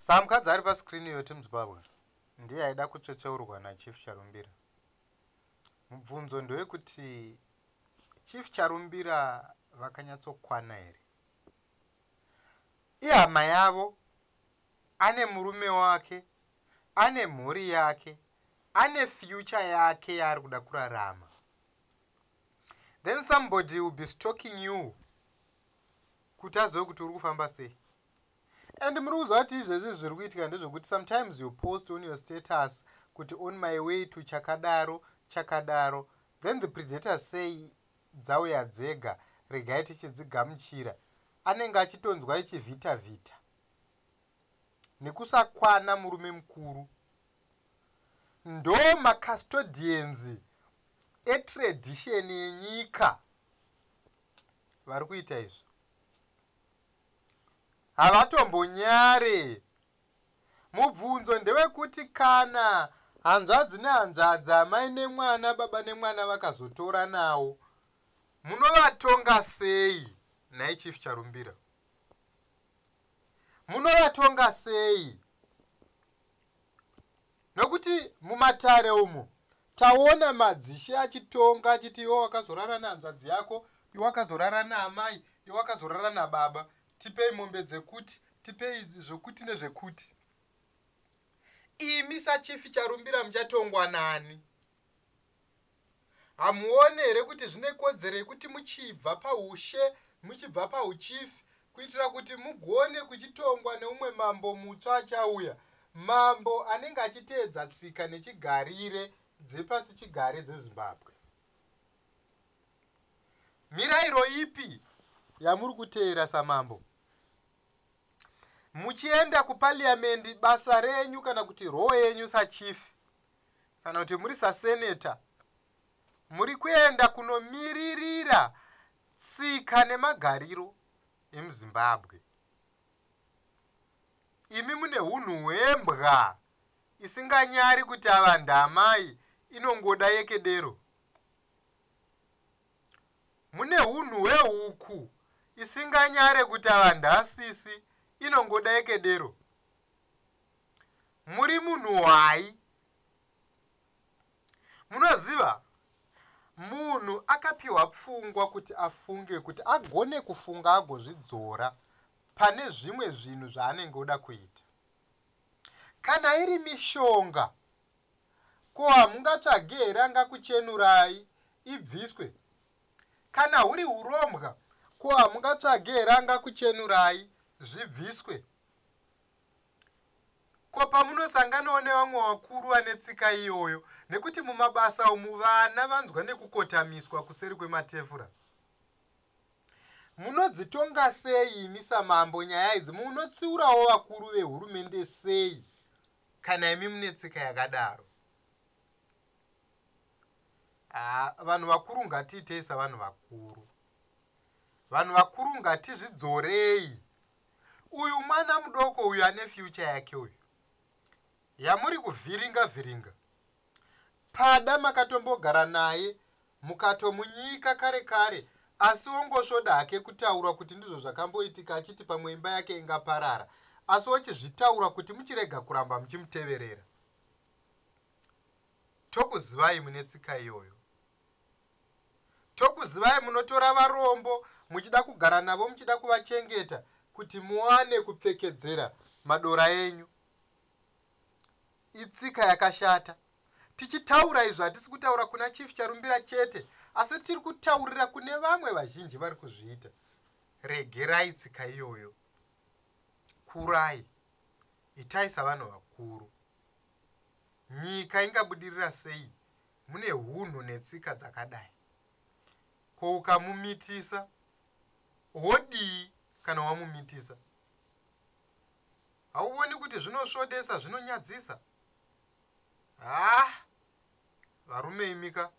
Samukadzi ari pascreen iyo, Team Zimbabwe, ndiye aida kutsvetseurwa naChief Charumbira. Mubvunzo ndewekuti Chief Charumbira vakanyatsokwana here? Ihama yavo, ane murume wake, ane mhuri yake, ane future yake yaari kuda kurarama. Then somebody will be stalking you kuti azive kuti uri kufamba sei. And muri kuziva kuti izvezvi zviri kuitika ndezvekuti sometimes you post on your status kuti "On my way to chakadaro chakadaro," then the predators say, "Dzauya dzega, regai tichidzigamuchira." Anenge achitonzwa ichivhita vhita nekusakwana. Murume mukuru, ndo macustodians etradition yenyika vari kuita izvi, havatombonyare. Mubvunzo ndewekuti kana hanzvadzi nehanzvadzi, amai nemwana, baba nemwana vakazotora nawo, munovatonga sei nhai Chief Charumbira? Munovatonga sei? Nokuti mumatare umo taona madzishe achitonga achiti, "Iwe wakazorara nehanzvadzi yako, iwe wakazorara naamai, iwe wakazorara nababa, tipei mombe dzekuti, tipei zvokuti nezvekuti." Imi saChief Charumbira muchatongwa nani? Hamuoni here kuti zvine kodzero yekuti muchibva paushe, muchibva pauchief, kuitira kuti mugone kuchitongwa neumwe mambo mutsva achauya, mambo anenge achiteedza tsika nechigarire dzepasi chigare dzeZimbabwe? Mirayiro ipi yamuri kuteera samambo muchienda kupariamendi? Basa renyu kana kuti role yenyu sachief kana kuti muri sasenator, muri kuenda kunomiririra tsika nemagariro emuZimbabwe. Imi mune unhu hwembwa isinganyari kuti ava ndamai, inongoda yekedero. Mune unhu hwehuku isinganyare kuti ava ndasisi, inongoda yekedero. Muri munhu hwai? Munoziva, munhu akapiwa pfungwa kuti afunge, kuti agone kufunga, agozvidzora pane zvimwe zvinhu zvaanenge oda kuita. Kana iri mishonga, ko hamungatsvagi here angakuchenurai ibviswe? Kana huri urombwa, ko hamungatsvagi here angakuchenurai zvibviswe? Ko pamunosanganawo nevamwe vakuru vane tsika iyoyo? Nekuti mumabasa umu vana vanzwa nekukotamiswa kuseri kwematefura. Munodzitonga sei imi samambo nyaya idzi? Munotsiurawo vakuru vehurumende sei kana imi mune tsika yakadaro? Ha, vanhu vakuru, ngatiitei savanhu vakuru. Vanhu vakuru, ngatizvidzorei. Uyu mwana mudoko uyu ane future yake uyu yamuri kuvhiringa vhiringa. Pada makatombogara naye mukatomunyika kare kare, asi ongosvoda hake kutaura kuti ndizvo zvakamboitika, achiti pamwe imba yake ingaparara, asi ochizvitaura kuti muchirega kuramba muchimuteverera. Tokuzivai mune tsika iyoyo, tokuzivai munotora varombo muchida kugara navo, muchida kuvachengeta kuti muwane kupfekedzera madora enyu. Itsika yakashata. Tichitaura izvo, hatisi kutaura kuna Chief Charumbira chete, asi tiri kutaurira kune vamwe vazhinji vari kuzviita. Regerai tsika iyoyo, kurai, itai savanhu vakuru. Nyika ingabudirira sei mune hunhu netsika dzakadai? Ko ukamumitisa, wodii? Kana wamumitisa, hauoni kuti zvinosvodesa, zvinonyadzisa? Ha, varume imika.